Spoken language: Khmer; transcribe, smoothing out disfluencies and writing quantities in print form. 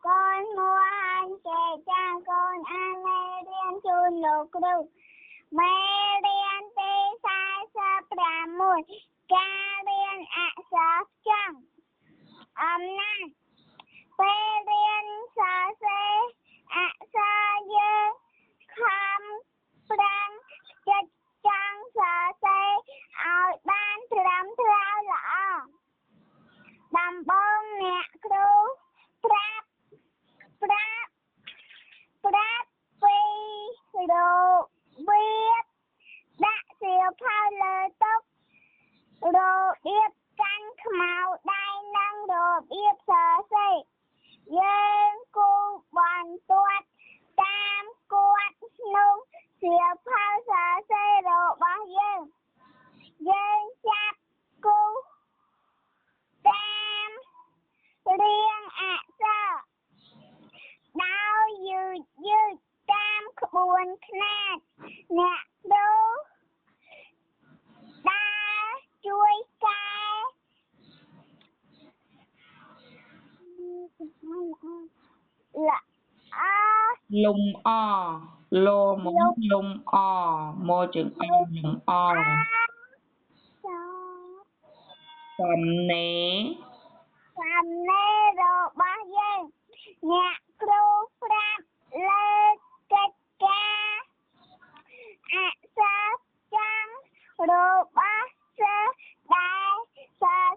កូនមួនចេចាកូនអានមេរៀនជូនលោកគ្រូមេរៀនទី46ការរៀនអក្សរចង់អំណាចពេលរៀនសរសេរអក្សរយើងខំប្រឹងចិត្តចង់សរសេរឲ្យបានត្រឹមត្រូវល្អដំបូងអ្នកគ្រូប្រាប់ប្រាប់ប្រាប់ពីរបៀបដាក់សៀវភៅលើតុរបៀបកាន់ខ្មៅដៃនិងរបៀបសរសេរយើងគូបន្ទាត់តាមគាត់ក្នុងសៀវភៅសរសេររបស់យើងយើងចាប់គូតាមរៀងអក្សរដោយយឺតយឺតតាមក្បួនខ្នាតអ្នកគ្រូដើរជួយកែល្អ លំអលោមកលំអមកជើងអលំអសំណេសំណេររបស់យើងអ្នកគ្រូប្រាប់លើកិច្ចការអក្សរចង់របស់សិស្សដែលសរ